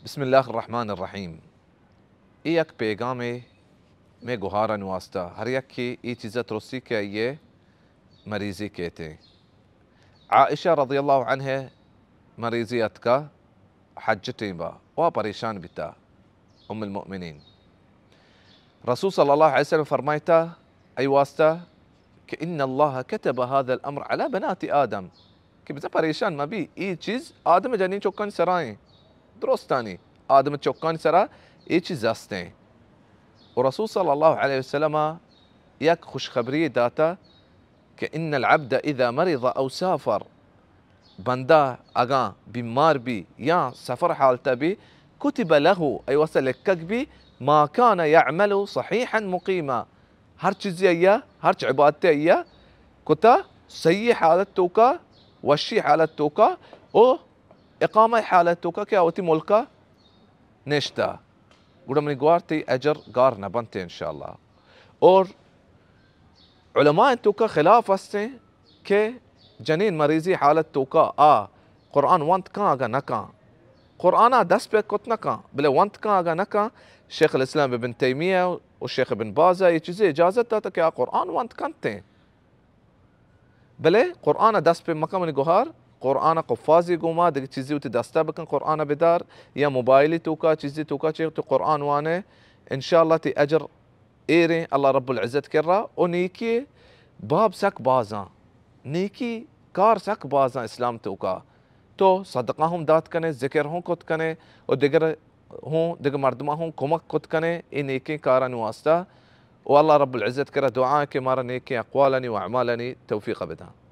بسم اللہ الرحمن الرحیم۔ اے یک پیغامے مئے گہارانی واسطہ، ہر یکے اے چیزا ترسی کہ آئی ء مریضی کیتیں۔ عائشہ رضی اللہ عنہ مریضی اتکا حج ٹیمبا و پریشان بیتا۔ ام المؤمنین، رسول صلی اللہ علیہ وسلم فرمائتا ای واسطہ کہ ان اللہ کتب هذا الامر علی بنات آدم، کہ بزاں پریشان مبی، اے چیز آدم جنین چکانی سرائیں، درستانی آدم چکانی سرا اے چیز استیں۔ و رسول صلی اللہ علیہ وسلم یک خوشخبری داتا کہ ان العبد اذا مرض او سافر، بندہ اگاں بیمار بی یا سفر حالتا بی، کتب له، ای واسطہ لکھگ بی، ما کان یعمل صحیحا مقیما، ہر چیزی ایا، ہرچ عبادتے ایا کتا صحیح حالت توکا، وشی حالت توکا، او اقامہ حالت توکا کہ آ وتی ملکا نشتا، گڑا منی گوار تئی اجر گار نہ بنت انشاءاللہ۔ اور علماء توکا خلاف استیں کہ جنین مریضی حالت توکا آ قرآن ونت کن اگا نہ کن، قرآن دست پہ کت نہ کن، بلے ونت کن اگا نہ کن، شیخ الاسلام ابن تیمیہ و شیخ ابن باز یہ چیزیں اجازت داتا کہ آ قرآن ونت کنتیں۔ بلے قرآن ء دست پہ مکن منی گوہار، قرآن ء قفازی گوما، دگہ چیزی وتی دستا بکن، قرآن ء بدار، یا موبائلی توکا، چیزی توکا چے تو قرآن وانے، انشاءاللہ تی اجر ایریں اللہ رب العزت کرا۔ و نیکی باب سک بازاں، نیکی کار سک بازاں اسلام توکا۔ تو صدقہ ہم دات کنے، ذکر ہم کت کنے، و دگر ہوں دگہ مردماں ہوں کمک کت کنے اے نیکیں کارانی واسطہ۔ و اللہ رب العزت کرا دعا کہ مارا نیکیں اقوالانی و اعمالانی توفیق بداں۔